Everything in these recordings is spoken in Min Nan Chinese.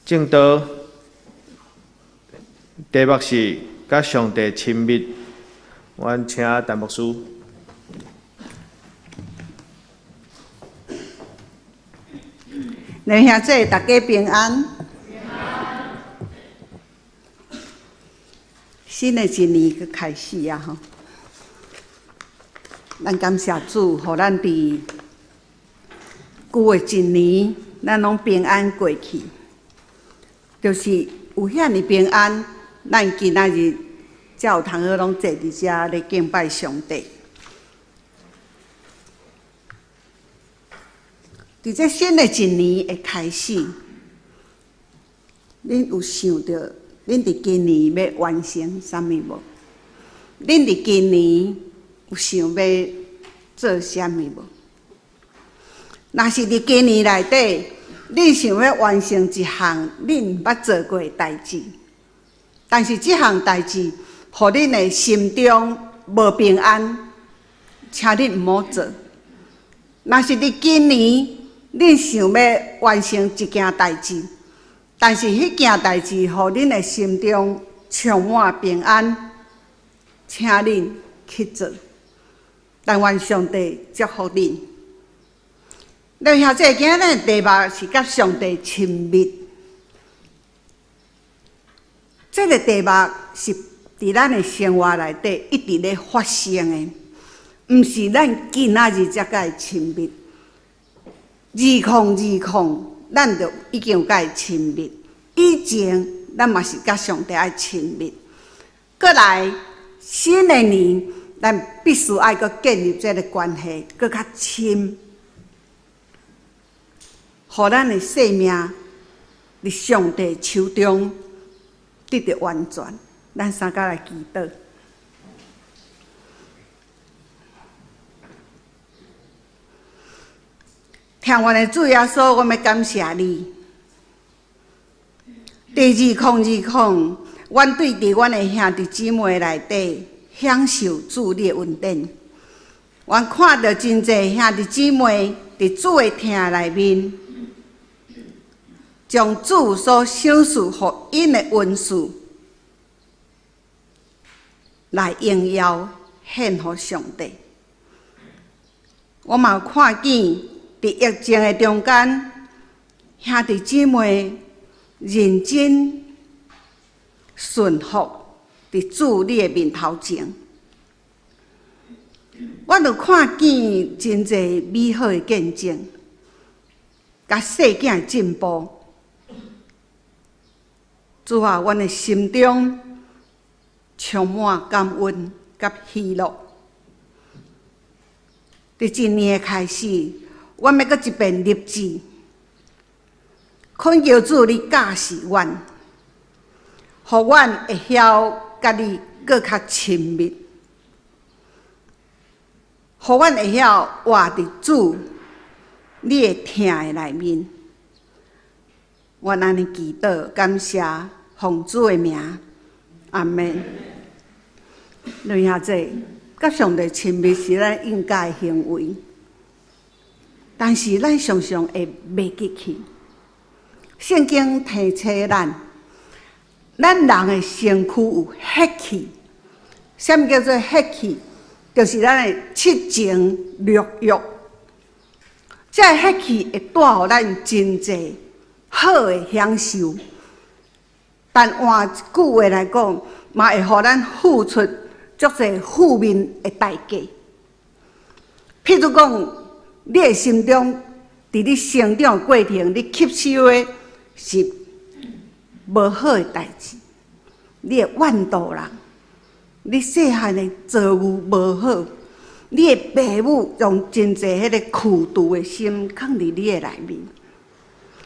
證道題目是佮上帝親密。阮請陳牧師。弟兄姊，大家平安。新的一年閣開始啊！吼，咱感謝主，予咱佇舊的一年，咱攏平安過去。就是有遐爾平安，咱今仔日才有通好攏坐佇遮咧敬拜上帝。佇這新的一年的開始，恁有想著恁佇今年欲完成啥物無？恁佇今年有想欲做啥物無？若是佇今年內底，恁想欲完成一項恁毋捌做過的代誌，但是這項代誌予恁的心中無平安，請恁毋好做。若是佇今年，恁想欲完成一件代誌，但是彼件代誌予恁的心中充滿平安，請恁去做。但願上帝祝福恁。弟兄姊，今仔日的題目是佮上帝親密。這个題目是佇咱的生活內底一直咧發生的，毋是咱今仔日才佮伊親密。2020，咱就已經有佮伊親密。以前咱嘛是佮上帝愛親密。閣來新的年，咱必須愛閣建立這个關係，閣較深，予咱的生命佇上帝手中得著完全。咱三家來祈禱。疼阮的主耶穌，阮欲感謝你。佇2020，阮對佇阮的兄弟姊妹內底享受主你的恩典。阮看著真濟兄弟姊妹佇主的疼內面，將主所賞賜予𪜶的恩賜來榮耀獻予上帝。我嘛有看見佇疫情的中間，兄弟姊妹認真順服佇主你的面頭前。阮有看見真濟美好的見證，佮細囝的進步。主啊，阮的心中充滿感恩佮喜樂。佇一年的開始，阮欲閣一遍立志，懇求主你教示阮，予阮會曉佮你閣較親密，予阮會曉活佇主你的疼的內面。阮按呢祈禱，感謝奉主的名，阿們。弟兄姊，佮上帝親密是咱應該的行為，但是咱常常會袂記去。聖經提醒咱，咱人的身軀有血氣。啥物叫做血氣？就是咱的七情六欲。這个血氣會帶予咱真濟好的享受，但換一句話來講，嘛會予咱付出足濟負面的代價。譬如講，你的心中，佇你成長的過程，你吸收的是無好的代誌，你會怨妒人，你細漢的遭遇無好，你的爸母用真濟彼個苦毒的心囥佇你的內面，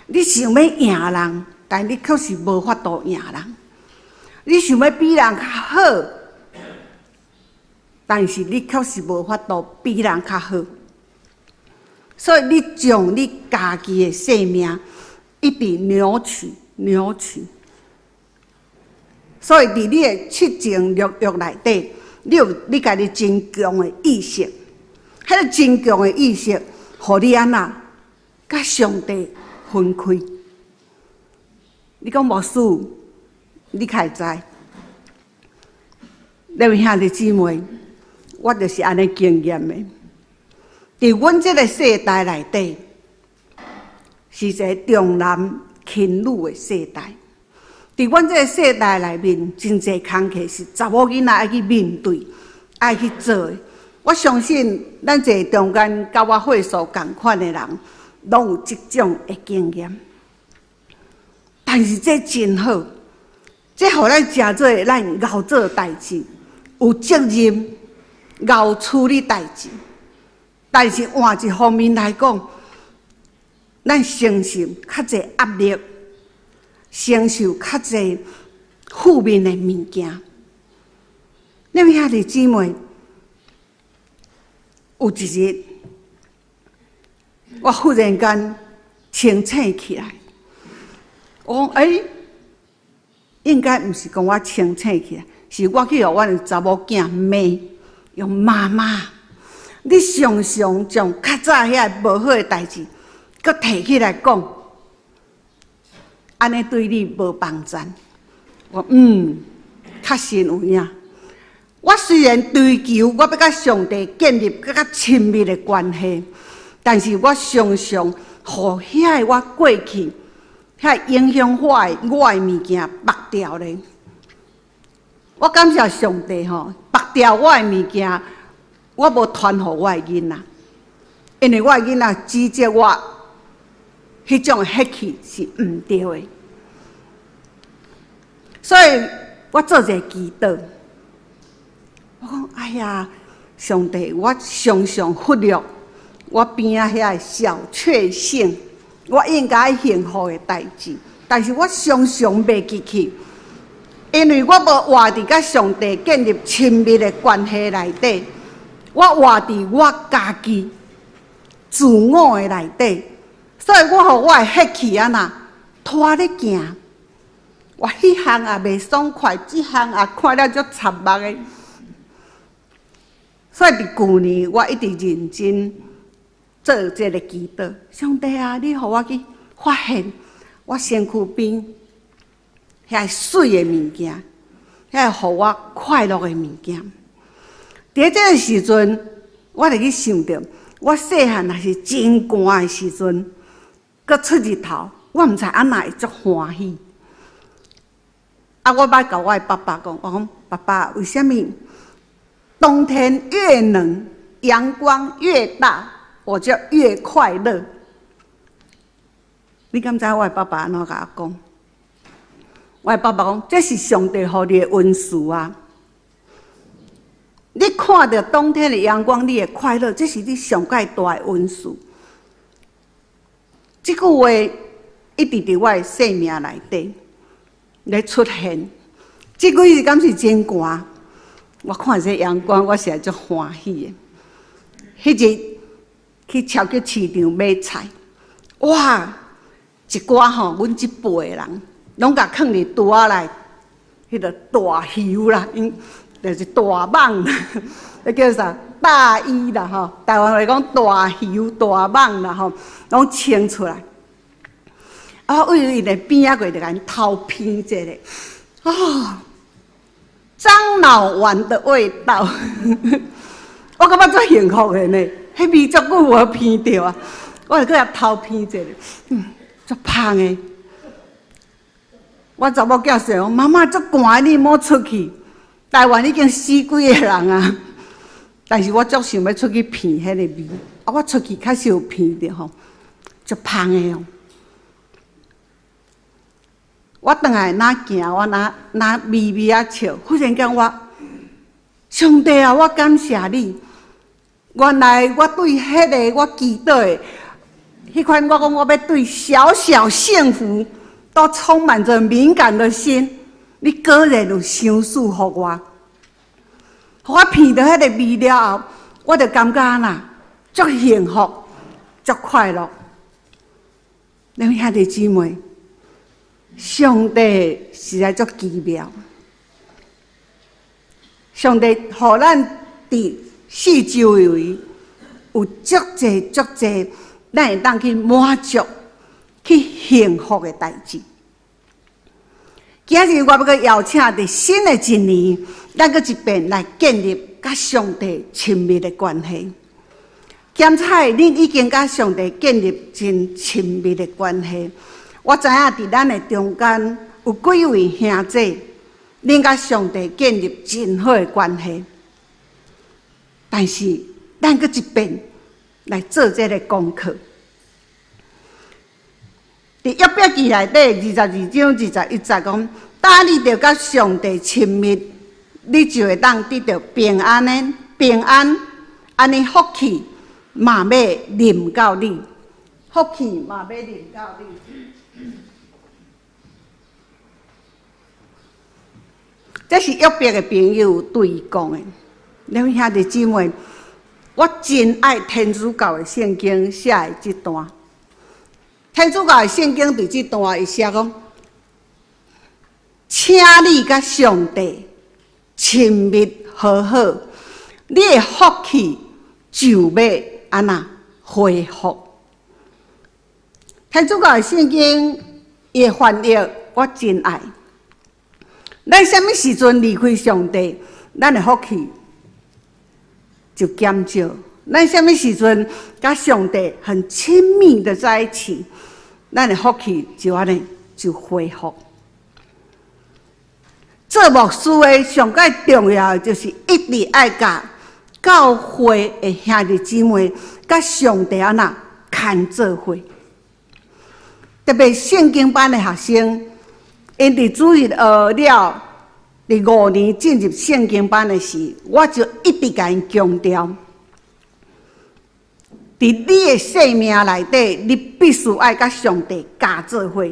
你想欲贏人，但你卻是無法度贏人。你想欲比人較好，但是你卻是無法度比人較好。所以你將你家己的生命一直扭曲、扭曲。所以佇你的七情六欲內底，你有你家己真強的意識，彼個真強的意識，予你按怎佮上帝分開。你講牧師，你較會知？各位兄弟姊妹，我就是按呢經驗的。佇阮這个世代內底，是一个重男輕女的世代。佇阮這个世代內面，真濟工課是查某囡仔愛去面對、愛去做的。我相信咱這中間佮我歲數仝款的人，攏有這種的經驗。但是這真好，這予咱誠做咱𠢕做代誌，有責任𠢕處理代誌。但是換一方面來講，咱承受較濟壓力，承受較濟負面的物件。你們兄弟姊妹，有一日，我忽然間清醒起來，我講：欸，應該毋是講我清醒起來，是我去予阮的查某囝罵，用媽媽，你常常將較早遐個無好的代誌，閣提起來講，按呢對你無幫贊。我嗯，確實有影。我雖然追求我欲佮上帝建立閣較親密的關係，但是我常常予遐个我過去遐影響我的物件縛牢咧。我感謝上帝吼，縛牢我的物件，我無傳予我的囡仔，因為我的囡仔指責我彼種血氣是毋對的，所以我做一个祈禱。我講：哎呀，上帝，我常常忽略我邊仔遐个小確幸，我應該幸福的代誌，但是我常常袂記起，因為我無活佇佮上帝建立親密的關係內底，我活佇我家己自我的內底，所以我予我的血氣按怎拖咧行，我彼項也袂爽快，這項也看了足插目的。所以佇舊年，我一直認真做這个祈禱。上帝啊，你予我去發現我身軀邊遐媠的物件，遐予我快樂的物件。佇這个時陣，我就去想著，我細漢若是真寒的時陣，閣出日頭，我毋知按怎會足歡喜。啊，我捌共我的爸爸講，我講爸爸，為啥物？冬天越冷，陽光越大，我就越快樂。你敢知我的爸爸按怎共我講？我的爸爸講，這是上帝予你的恩賜啊！你看著冬天的陽光，你會快樂，這是你上蓋大的恩賜。這句話一直佇我的生命內底咧出現。這幾日敢是真寒？我看這陽光，我實在足歡喜的。彼日去超級市場買菜，哇！一寡吼，阮這輩的人，攏共囥佇櫥仔內，彼个大袖啦，𪜶就是大蠓，彼叫啥？大衣啦吼，台灣話講大袖大蠓啦吼，攏穿出來。啊，我對𪜶的邊仔過就共𪜶偷聞一下，啊！樟腦丸的味道，我感覺足幸福的呢。彼味足久無聞著啊，我就閣來偷聞一下，足芳的。我查某囝說：媽媽足寒，你莫出去。台灣已經死幾个人啊！但是我足想欲出去聞彼个味。啊，我出去確實有聞著吼，足芳的哦。我轉來若行，我若若微微仔笑，忽然間我，上帝啊，我感謝你。原來我對彼個我祈禱的，彼款我講我欲對小小幸福都充滿著敏感的心，你果然有賞賜予我，予我聞著彼个味了後，我就感覺按怎，足幸福，足快樂。恁兄弟姊妹，上帝實在足奇妙。上帝予咱佇四周圍有足濟足濟，咱會當去滿足、去幸福的代誌。今日我欲閣邀請佇新的一年，咱閣一遍來建立佮上帝親密的關係。檢查恁已經佮上帝建立真親密的關係。我知影佇咱的中間有幾位兄姊，恁佮上帝建立真好的關係。但是，咱閣一遍來做這个功課。佇約伯記內底22章21節講：當你著佮上帝親密，你就會當得著平安的平安，按呢福氣嘛欲臨到你，福氣嘛欲臨到你。這是約伯的朋友對伊講的。兩位兄弟姊妹，我真愛天主教的聖經寫的這段。天主教的聖經佇這段伊寫講，請你佮上帝親密和好，你的福氣就欲按怎恢復。天主教的聖經伊的翻譯我真愛。咱啥物時陣離開上帝，咱的福氣就減少。咱啥物時陣佮上帝很親密的在一起，咱的福氣就按呢就恢復。做牧師的上蓋重要的就是一直愛共教會的兄弟姊妹佮上帝按怎牽做伙。特別聖經班的學生，𪜶佇主日學了，佇五年進入聖經班的時，我就一直共𪜶強調，佇你的生命內底，你必須愛佮上帝加做伙，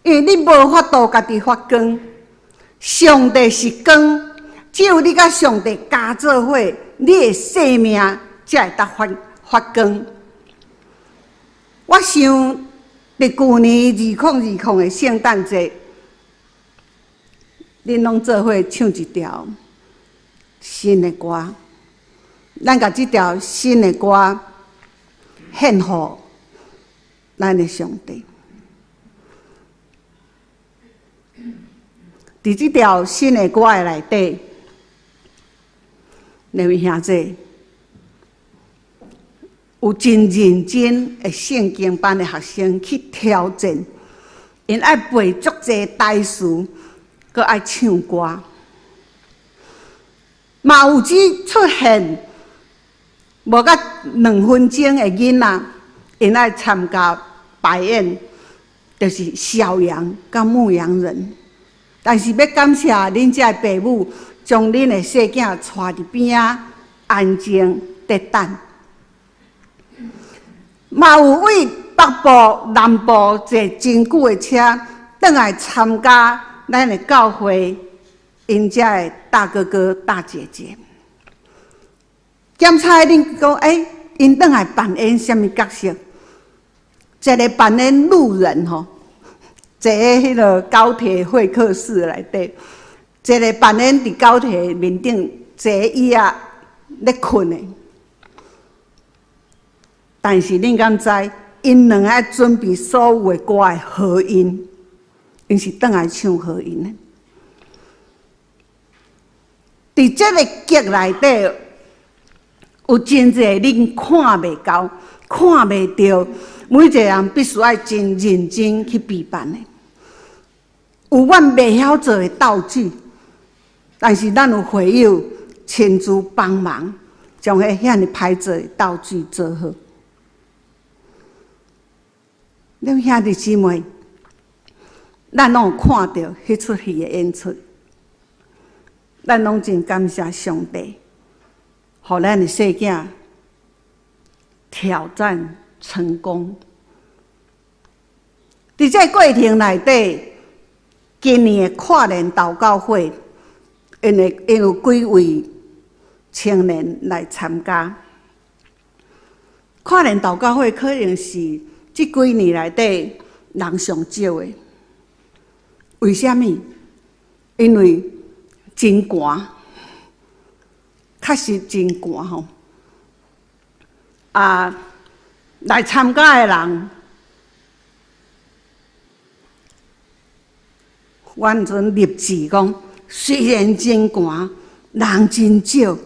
因為你無法度家己發光，上帝是光，只有你佮上帝加做伙，你的生命才會當發發光。我想，佇舊年2020的聖誕節，恁攏做伙唱一條新的歌，咱共這條新的歌獻予咱的上帝。佇這條新的歌的內底，兩位兄姊有真認真的聖經班的學生去挑戰，𪜶愛背足濟台詞，閣愛唱歌，嘛有只出現無甲2分鐘的囡仔，𪜶愛參加排演，就是小羊佮牧羊人。但是欲感謝恁遮的爸母，將恁的細囝帶佇邊仔，安靜佇等。嘛有為北部、南部坐真久的車，轉來參加咱的教會，𪜶遮的大哥哥、大姐姐。檢查恁講，欸，𪜶轉來扮演啥物角色？一个扮演路人吼，坐佇彼个高鐵會客室內底；一个扮演佇高鐵面頂坐椅仔咧睏的。但是恁敢知，𪜶兩个愛準備所有的歌的和音，𪜶是轉來唱和音的。佇這个劇內底，有真濟恁看袂到、看袂著，每一个人必須愛真認真去備辦的。有阮袂曉做的道具，但是咱有會友親自幫忙，將彼遐爾歹做的道具做好。恁兄弟姊妹，咱攏有看著彼齣戲的演出，咱攏真感謝上帝，予咱的細囝挑戰成功。佇這過程內底，今年的跨年禱告會，因為𪜶有幾位青年來參加。跨年禱告會可能是這幾年內底人上少的，為啥物？因為真寒，確實真寒吼。啊，來參加的人，阮陣立志講，雖然真寒，人真少，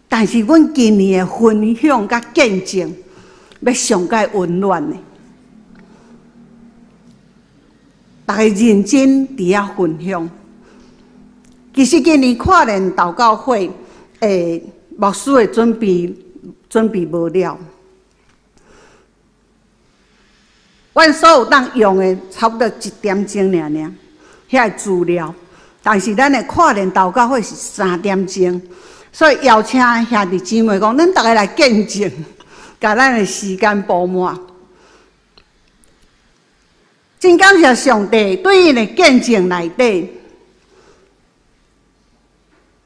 但是阮今年的分享佮見證，欲上蓋溫暖的。逐家認真佇遐分享。其實今年跨年禱告會，牧師的準備無了。阮所有當用的差不多一點鐘爾爾，遐个資料。但是咱的跨年禱告會是3點鐘，所以邀請兄弟姊妹講，恁逐家來見證，共咱的時間補滿。真感謝上帝對𪜶的見證內底，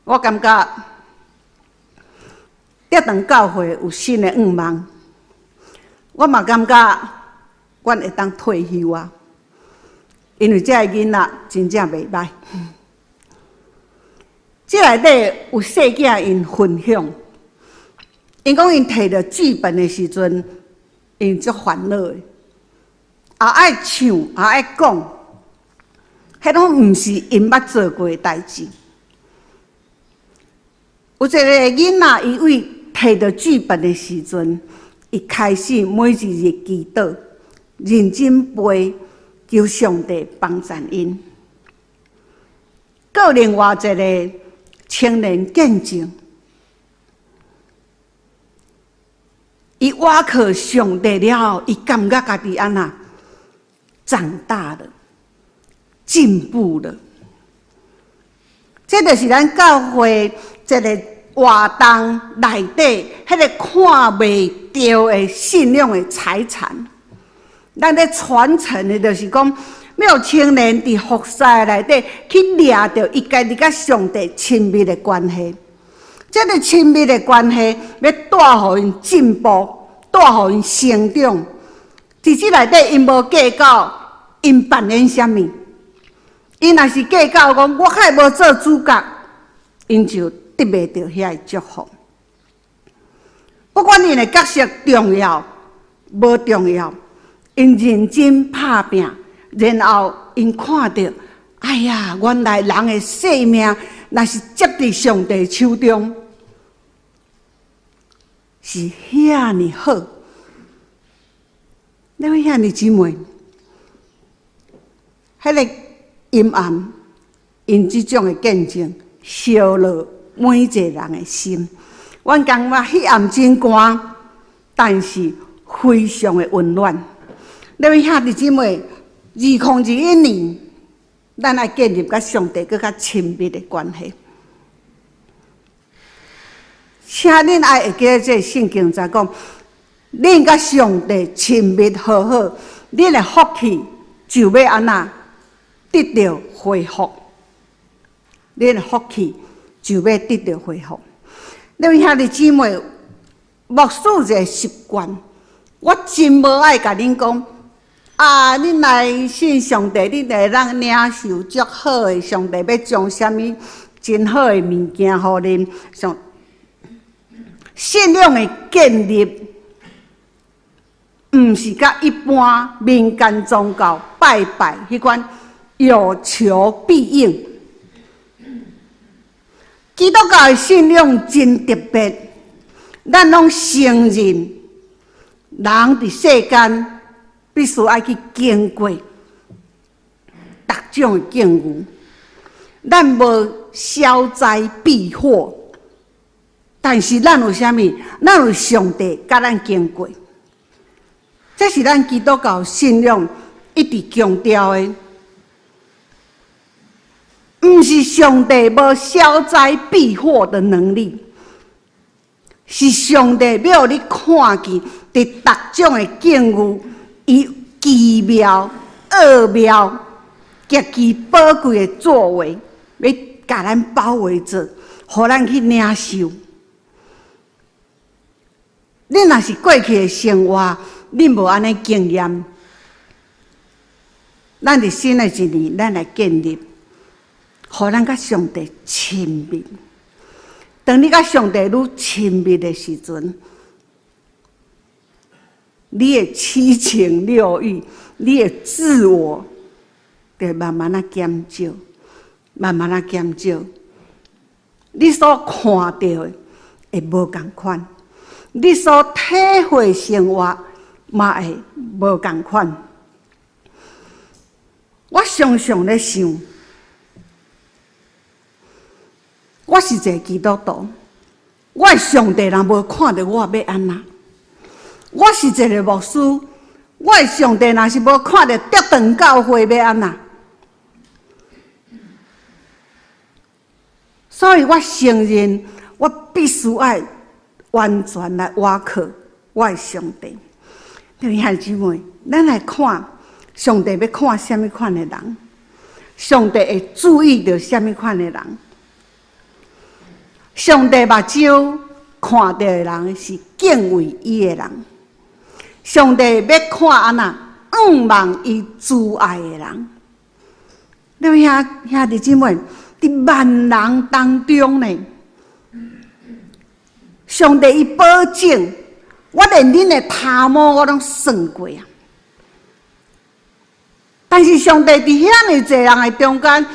我感覺德堂教會有新的願望，我嘛感覺阮會當退休啊，因為這个囡仔真正袂䆀。這內底有細囝𪜶分享，𪜶講𪜶提著劇本的時陣，𪜶足煩惱的，也愛唱，也愛講，彼攏毋是𪜶捌做過的代誌。有一個囡仔，伊為提著劇本的時陣，伊開始每一日祈禱，認真背，求上帝幫贊𪜶。閣有另外一個青年見證，伊倚靠上帝了後，伊感覺家己按怎長大了，進步了。這就是咱教會一個活動內底，彼個看袂著的信仰的財產。咱咧傳承的，就是講，欲青年佇服侍內底去掠著伊家己佮上帝親密的關係。這個親密的關係，欲帶予𪜶進步，帶予𪜶成長。佇這內底，𪜶無計較，𪜶扮演啥物？𪜶若是計較講，我較會無做主角，𪜶就得袂著遐个祝福。不管𪜶的角色重要無重要，𪜶認真拍拚，然後𪜶看著，哎呀，原來人的性命若是接佇上帝手中，是遐爾好。兩位兄弟姊妹，彼个陰暗，𪜶這種的見證，燒熱每一個人的心。阮感覺彼暗真寒，但是非常的溫暖。兩位兄弟姊妹，2021年，咱愛建立佮上帝閣較親密的關係。請恁愛會記得這个聖經在講，恁佮上帝親密和好，恁的福氣就欲按怎得著恢復。恁的福氣就欲得著恢復。兩位兄弟姊妹，牧師有一个習慣，我真無愛共恁講，啊，恁來信上帝，恁會當領受足好的，上帝欲將啥物真好的物件予恁。上信仰的建立，毋是佮一般民間宗教拜拜彼款有求必應。基督教的信仰真特別，咱攏承認人佇世間必須愛去經過逐種的境遇，咱無消災避禍，但是咱有啥物？咱有上帝佮咱經過，這是咱基督教信仰一直強調的。毋是上帝無消災避禍的能力，是上帝欲予你看見，佇逐種的境遇，伊奇妙、奧妙、極其寶貴的作為，欲共咱包圍著，予咱去領受。恁若是過去的生活，恁無按呢經驗，咱佇新的一年，咱來建立，予咱佮上帝親密。當你佮上帝愈親密的時陣，你的七情六欲，你的自我，就慢慢仔減少，慢慢仔減少。你所看著的會無仝款，你所體會生活嘛會無仝款。我常常咧想，我是一个基督徒，我的上帝若無看著我欲按怎？我是一个牧師，我的上帝若是無看著竹長教會欲按怎？所以我承認，我必須愛完全來倚靠我的上帝。弟兄姊妹，咱來看上帝欲看啥物款的人，上帝會注意著啥物款的人。上帝目睭看著的人是敬畏伊的人，上帝欲看按怎仰望伊慈愛的人。你們兄兄弟姊妹，佇萬人當中呢，上帝伊保證，我連恁的頭毛我攏算過啊。但是上帝佇遐爾濟人的中間，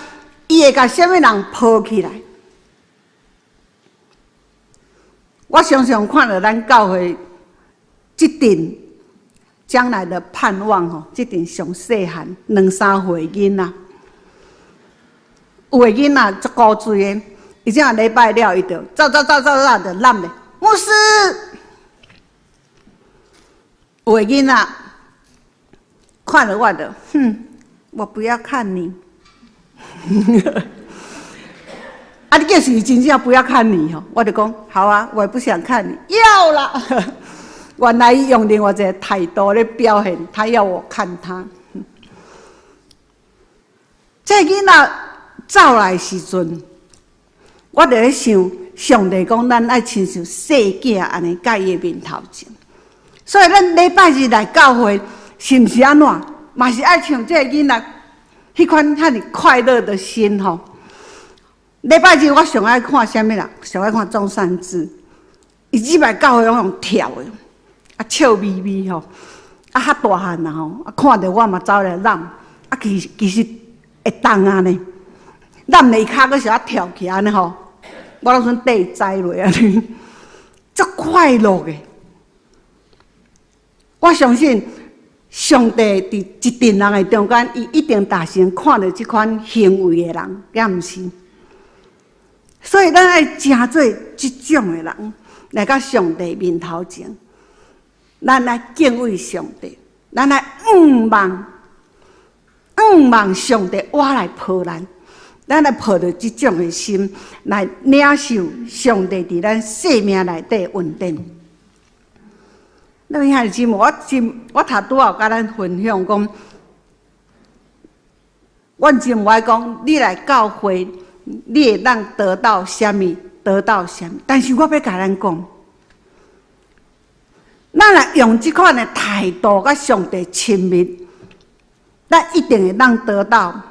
伊會共啥物人抱起來？我常常看著咱教會這陣將來的盼望吼，這陣上細漢兩三歲囡仔，有的囡仔足古錐的，伊這禮拜了，伊就走走走走走就攬咧，牧師。有的囡仔看著我就，哼，我不要看你。啊！你叫是真正不要看你吼，我就講好啊，我也不想看你，要啦。原來伊用另外一个態度咧表現，他要我看他。這个囡仔走來時陣，我就咧想，上帝講咱愛親像細囝按呢，佮伊的面頭前。所以咱禮拜日來教會，是毋是按怎？嘛是愛像這个囡仔，彼款遐爾快樂的心吼。禮拜日我上愛看啥物啦？上愛看鍾善治，伊入來教會攏用跳的，啊笑眯眯吼，啊較大漢啦吼，啊看著我嘛走來攬，啊其其實會動啊呢，攬咧伊跤閣是愛跳起按呢吼，我攏準綴栽落按呢，足快樂的。我相信上帝佇一陣人的中間，伊一定大聲看著這款行為的人，敢毋是？所以，咱愛成做這種的人，來到上帝面頭前，咱來敬畏上帝，咱來仰望，仰望上帝，我來抱咱，咱來抱著這種的心來領受上帝佇咱生命內底恩典。那兄弟姊妹，我真我頭拄仔有佮咱分享講，阮真無愛講，你來教會。你會當得到啥物？得到啥物？但是我欲共咱講，咱若用這款的態度佮上帝親密，咱一定會當得到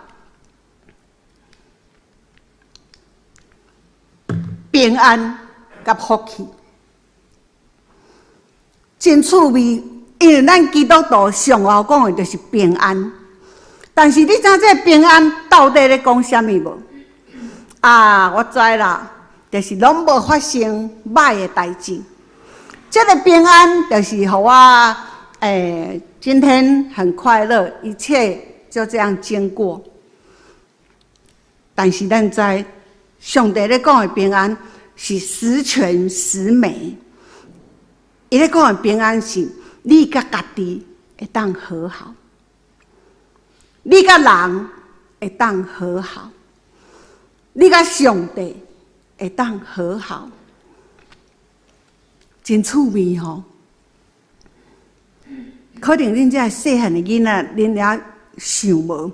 平安佮福氣。真趣味，因為咱基督徒上後講的就是平安。但是你知這個平安到底咧講啥物無？啊，我知啦，就是攏無發生歹的代誌。這個平安就是予我，欸，今天很快樂，一切就這樣經過。但是咱知，上帝咧講的平安是十全十美。伊咧講的平安是你佮家己會當和好，你佮人會當和好。你佮上帝會當和好，真趣味吼！可能恁這細漢的囡仔，恁也想無，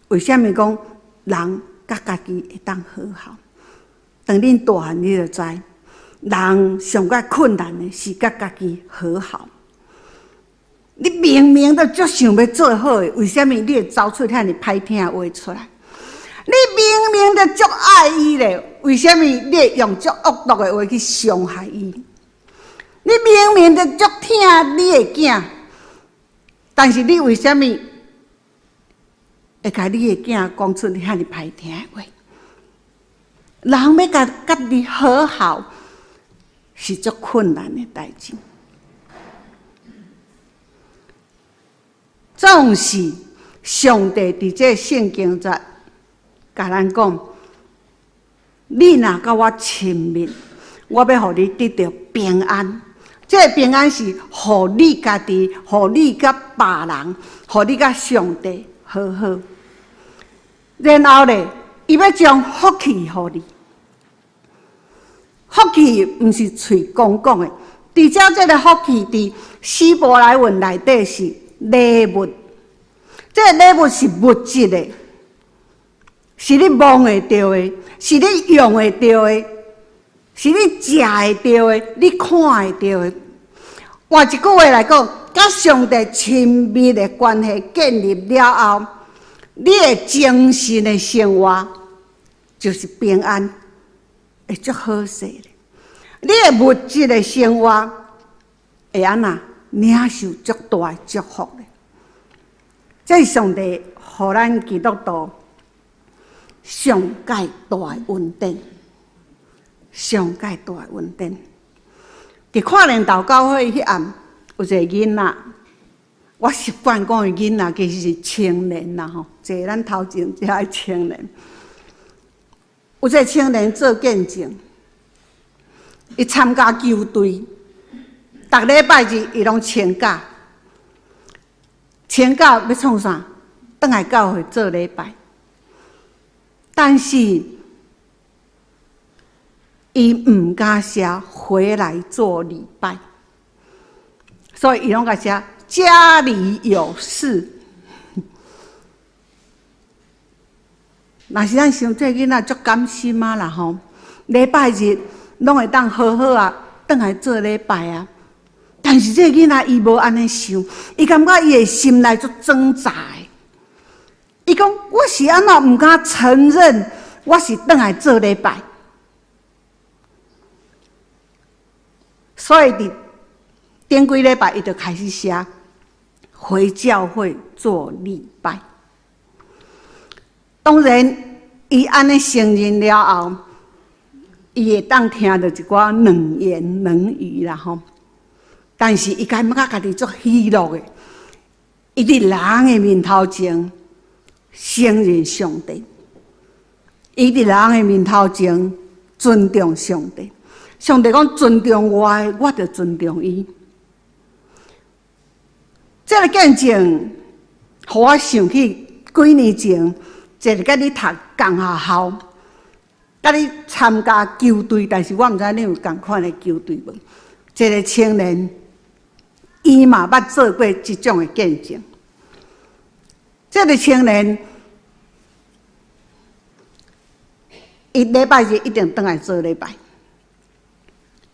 為啥物講人佮家己會當和好？當恁大漢，你就知，人上較困難的是佮家己和好。你明明都足想欲做好的，為啥物你會走出遐爾歹聽的話出來？你明明就足愛伊咧，為啥物你會用足惡毒的話去傷害伊？你明明就足疼你的囝，但是你為啥物會共你的囝講出遐爾歹聽的話。人欲共家己和好，是足困難的代誌。總是上帝佇這聖經節，共咱講：你若佮我親密，我欲予你得著平安。這个平安是予你家己，予你佮別人，予你佮上帝和好。然後咧，伊欲將福氣予你。福氣毋是喙講講的，佇遮這个福氣佇希伯來文內底是禮物，這个禮物是物質的，是你摸會著的，是你用會著的，是你食會著的，你看會著的。換一句話來講，佮上帝親密的關係建立了後，你的精神的生活就是平安，會足好勢的。你的物質的生活會按怎領受足大的祝福的。這是上帝予咱基督徒上蓋大的恩典，上蓋大的恩典。佇跨年禱告會彼暗，有一个囡仔，我習慣講的囡仔，其實是青年啦吼，坐咱頭前遮的青年。有一个青年做見證，伊參加球隊，逐禮拜日伊攏請假，請假欲創啥？轉來教會做禮拜。但是伊毋敢寫回來做禮拜，所以伊攏共寫家裡有事。若是咱想這囡仔足甘心啊啦吼，禮拜日攏會當好好啊，轉來做禮拜啊。但是這囡仔伊無按呢想，伊感覺伊的心內足掙扎的。伊講我是按怎毋敢承認我是轉來做禮拜，所以佇頂幾禮拜伊就開始寫回教會做禮拜。當然，伊按呢承認了後，伊會當聽著一寡軟言軟語啦吼。但是伊感覺家己足喜樂的，伊佇人的面頭前承認上帝，伊佇人的面頭前尊重上帝。上帝講尊重我的，我就尊重伊。這個見證，予我想起幾年前，一个佮你讀仝學校，佮你參加球隊，但是我毋知你有仝款的球隊無？一个青年，伊嘛捌做過這種的見證。這个青年，伊禮拜日一定轉來做禮拜，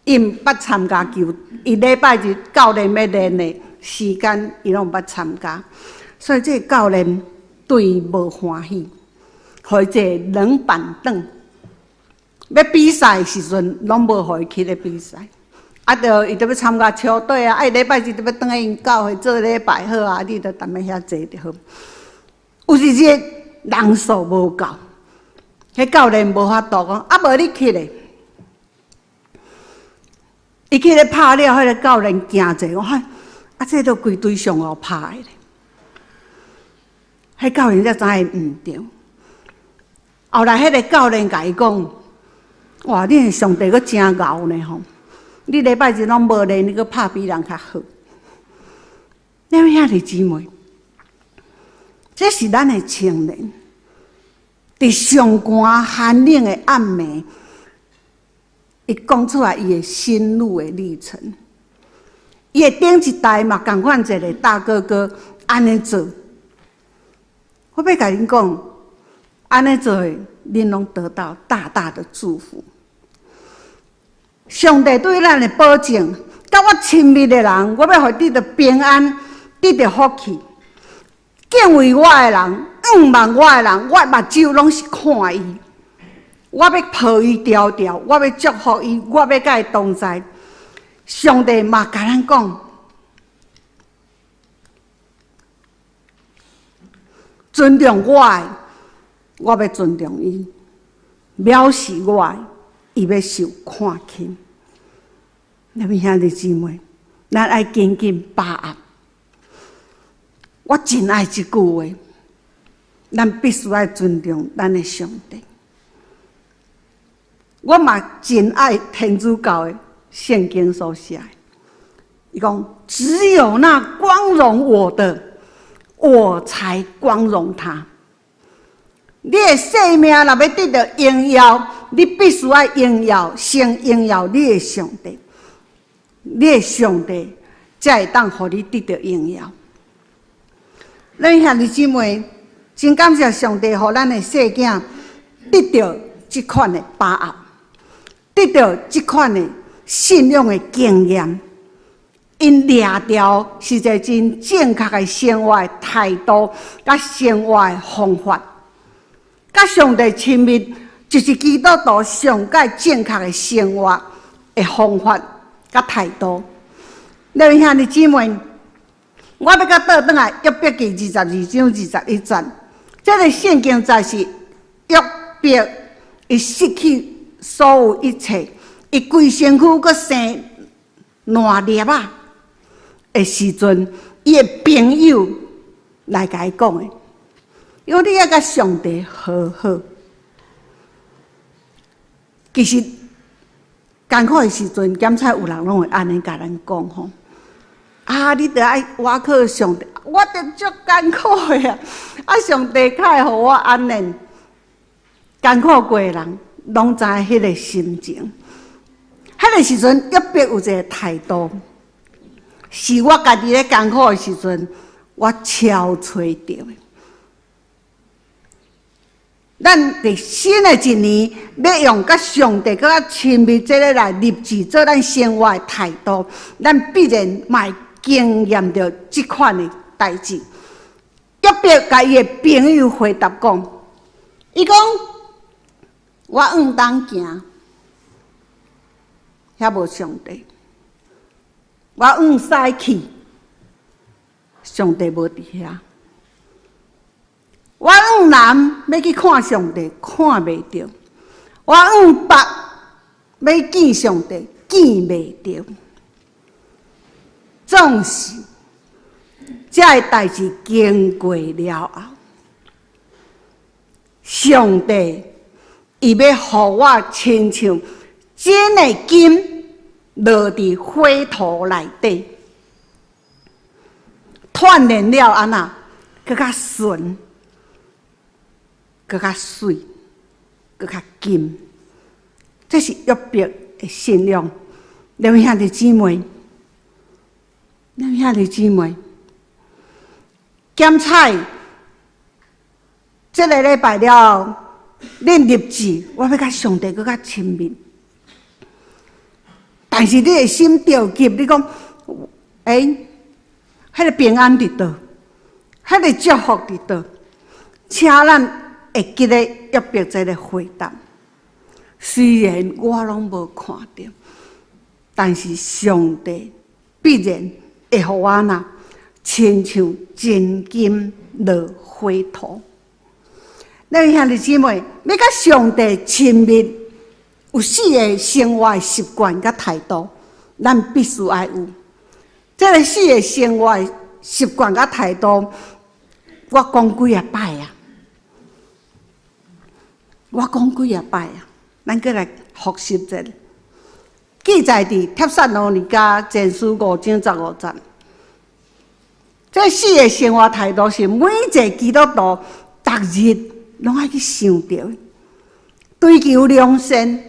伊毋捌參加球，伊禮拜日教練欲練的時間，伊攏毋捌參加，所以這个教練對伊無歡喜，予伊坐冷板凳，欲比賽時陣，攏無予伊去咧比賽。啊，著伊著欲參加球隊啊！啊，伊禮拜日著欲轉來𪜶教會做禮拜好啊，你著踮咧遐坐就好。有一日人數無夠，彼教練無法度講，啊，無你去咧。伊去咧拍了，彼个教練驚者講，嗨，啊，這都規隊上後拍的咧。彼教練才知影伊毋對。後來彼个教練共伊講，哇，恁上帝閣真𠢕呢吼！你禮拜日攏無練，你閣拍比人較好。兩位兄弟姊妹，這是咱的青年，佇上寒寒冷的暗暝，伊講出來伊的心路的歷程。伊的頂一代嘛，仝款一个大哥哥按呢做。我欲共恁講，按呢做的，恁攏得到大大的祝福。上帝對咱的保證，佮我親密的人，我欲予得著平安，得著福氣。敬畏我的人，仰望我的人，我目睭攏是看伊。我欲抱伊牢牢，我欲祝福伊，我欲佮伊同在。上帝嘛共咱講，尊重我的，我欲尊重伊；藐視我的，伊欲受看輕。咱兄弟姊妹，咱愛緊緊把握。我真愛這句話，咱必須愛尊重咱的上帝。我嘛真愛天主教的聖經所寫的，伊講，只有那光榮我的，我才光榮他。你的生命若欲得著榮耀，你必須愛榮耀，先榮耀你的上帝，你的上帝才會當予你得著榮耀。咱兄弟姊妹，真感謝上帝，予咱的細囝得著這款的把握，得著這款的信仰的經驗。𪜶掠著是一个真正確的生活的態度，佮生活的方法，佮上帝親密，就是基督徒上蓋正確的生活的方法佮態度。各位兄弟姊妹，我欲閣倒轉來約伯記22章21節，這個聖經節是約伯伊失去所有一切，伊規身軀閣生爛粒仔的時陣，伊的朋友來共伊講的，伊講你愛佮上帝和好。其實艱苦的時陣，檢採有人攏會按呢共咱講吼。啊！你著愛倚靠上帝，我著足艱苦的啊！啊，上帝較會予我按呢艱苦過的人，攏知彼个心情。彼个時陣，約伯有一个態度，是我家己咧艱苦的時陣，我超揣著的。咱佇新的一年，欲用佮上帝閣較親密這个來立志做咱生活的態度，咱必然嘛會經驗著這款的代誌。約伯共伊的朋友回答講，伊講，我往東行，遐無上帝；我往西去，上帝無佇遐。我往南欲去看上帝，看袂著；我往北欲見上帝，見袂著。總是這个代誌經過了後，上帝伊欲予我親像真的金落佇火塗內底，鍛鍊了按怎，閣較純，閣較媠，閣較金。這是約伯的信仰。兩位兄弟姊妹，兩位兄弟姊妹，檢採這个禮拜了後，恁立志，我欲佮上帝閣較親密。但是你的心著急，你講，欸，彼个平安佇佗？彼个祝福佇佗？請咱會記得約伯這个回答。雖然我攏無看著，但是上帝必然會予我若親像真金落火塗。咱兄弟姊妹，欲佮上帝親密，有四个生活習慣佮態度，咱必須愛有。這个四个生活習慣佮態度，我講幾仔擺啊？我講幾仔擺啊？咱閣來複習一下。記載佇帖撒羅尼迦前書5章15節。這四个生活態度是每一个基督徒逐日攏愛去想著的。追求良善，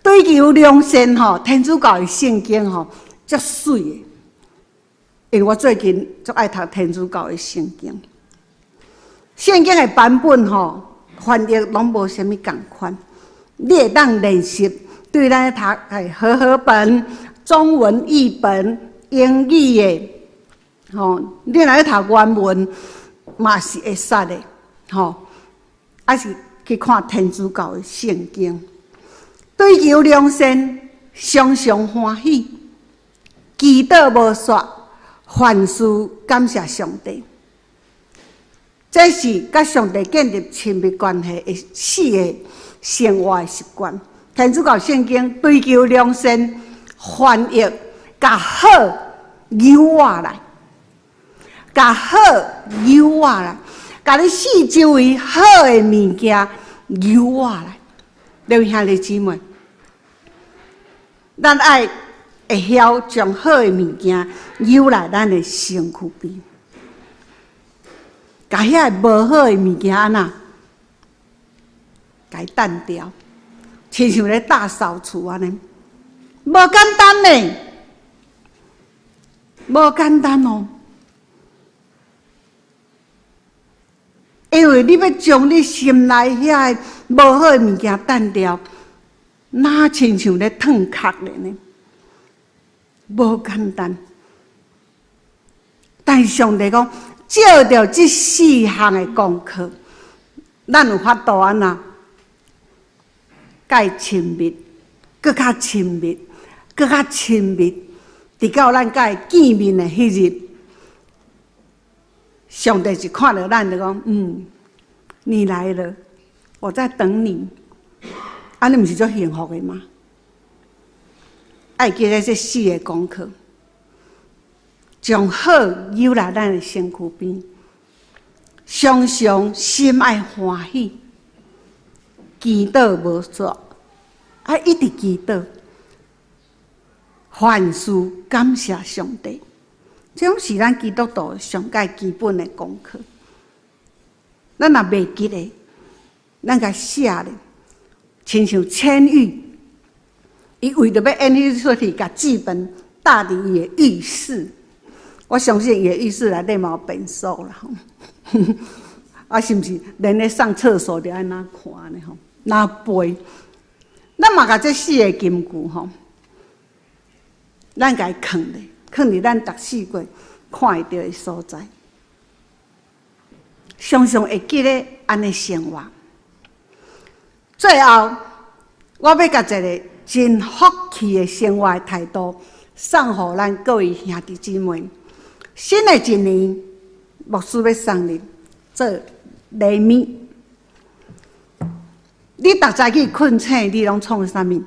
追求良善吼，天主教的聖經吼，足媠的。因為我最近足愛讀天主教的聖經，聖經的版本吼，翻譯攏無啥物仝款。你會當練習對咱讀和合本、中文譯本、英語的，吼，你若欲讀原文嘛是會使的，吼，抑是去看天主教的聖經，追求良善，常常歡喜，祈禱無煞，凡事感謝上帝。這是佮上帝建立親密關係的四个生活的習慣。天主教聖經追求良善，翻譯共好揪倚來，共好揪倚來，共你四周圍好的物件揪倚來。各位兄弟姊妹，咱愛會曉將好的物件揪來咱的身軀邊，共遐个無好的物件按怎，共伊澹掉，親像咧大掃除按呢，無簡單呢，無簡單哦。因為你欲將你心內遐個無好的物件澹掉，若親像咧褪殼咧呢？無簡單。但是上帝講，藉著這四項的功課，咱有法度按怎？佮伊親密，閣較親密，閣較親密，直到咱佮伊見面的彼日，上帝一看著咱就講：嗯，你來了，我在等你。按呢毋是足幸福的嗎？愛記得這四个功課，將好揪來咱的身軀邊，常常心愛歡喜，祈禱無煞，愛一直祈禱，凡事感謝上帝，這攏是咱基督徒上蓋基本的功課。咱若袂記得，咱共寫咧，親像千玉，伊為著欲演彼齣戲，共劇本貼佇伊的浴室。我相信伊的浴室內底嘛有便所啦，吼。啊，是毋是連咧上廁所都愛按呢看呢？吼，按呢背。咱嘛共這四个金句吼，咱共伊囥咧，囥佇咱逐四季看會著的所在，常常會記得按呢生活。最後，我欲共一个真福氣的生活態度送予咱各位兄弟姊妹。新的一年，牧師欲送你做禮物。你逐早起睏醒，你攏創啥物？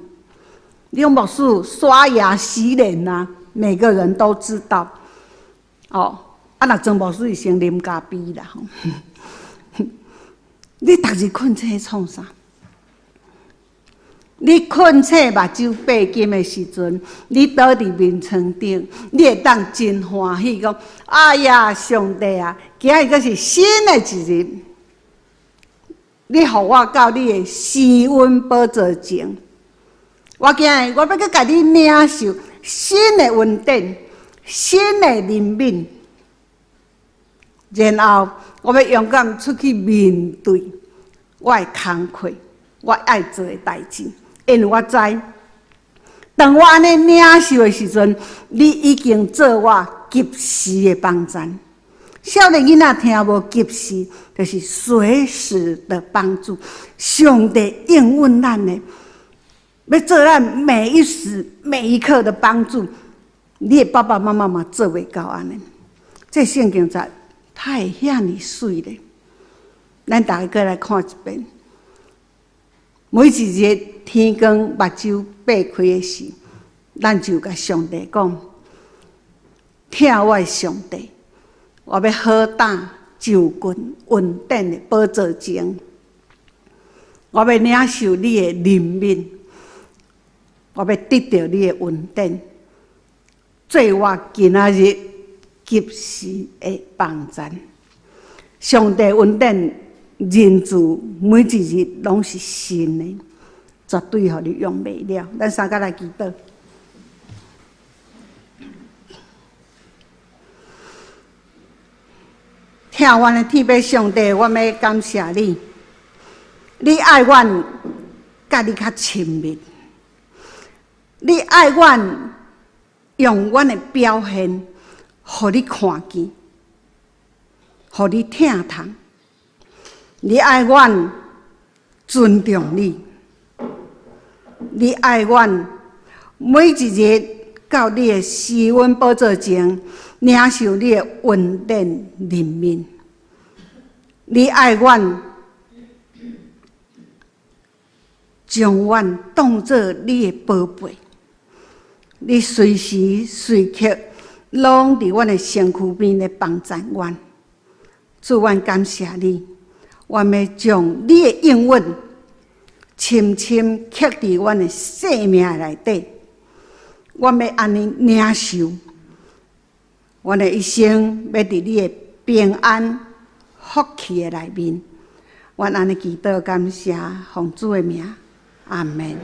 你講牧師刷牙洗臉啊，每個人都知道。哦，啊，若莊牧師是先啉咖啡啦。吼，你逐日睏醒創啥？你睏醒目睭閉緊的時陣，你倒佇眠床頂，你會當真歡喜，講：哎呀，上帝啊，今日閣是新的一日，你予我到你的施恩寶座前，我今日我欲閣共你領受新的恩典、新的憐憫，然後我欲勇敢出去面對我的工課，我愛做的代誌。因為我知，當我按呢領受的時陣，你已經做我及時的幫贊。少年囡仔聽無及時，就是隨時的幫助。上帝應允咱的，欲做咱每一時每一刻的幫助。你的爸爸媽媽嘛做袂到按呢。這聖經節它會遐爾媠咧，咱逐个閣來看一遍。每一日天光目睭擘開的時，咱就共上帝講：疼我的上帝，我欲好膽就近恩典的寶座前，我欲領受你的憐憫，我欲得著你的恩典，做我今仔日及時的幫贊。上帝恩典。仁慈每一日攏是新的，絕對予你用袂了。咱三个來祈禱。疼阮的天父上帝，我欲感謝你，你愛阮，佮你較親密，你愛阮，用阮的表現，予你看見，予你疼痛。你愛阮尊重你，你愛阮每一日到你的施恩寶座前，領受你的恩典憐憫。你愛阮，將阮當做你的寶貝，你隨時隨刻攏佇阮的身軀邊咧幫贊阮。主，阮感謝你，阮欲將你的應允深深刻佇阮的生命內底，阮欲按呢領受，阮的一生欲佇你的平安福氣的內面，阮按呢祈禱感謝，奉主的名，阿門。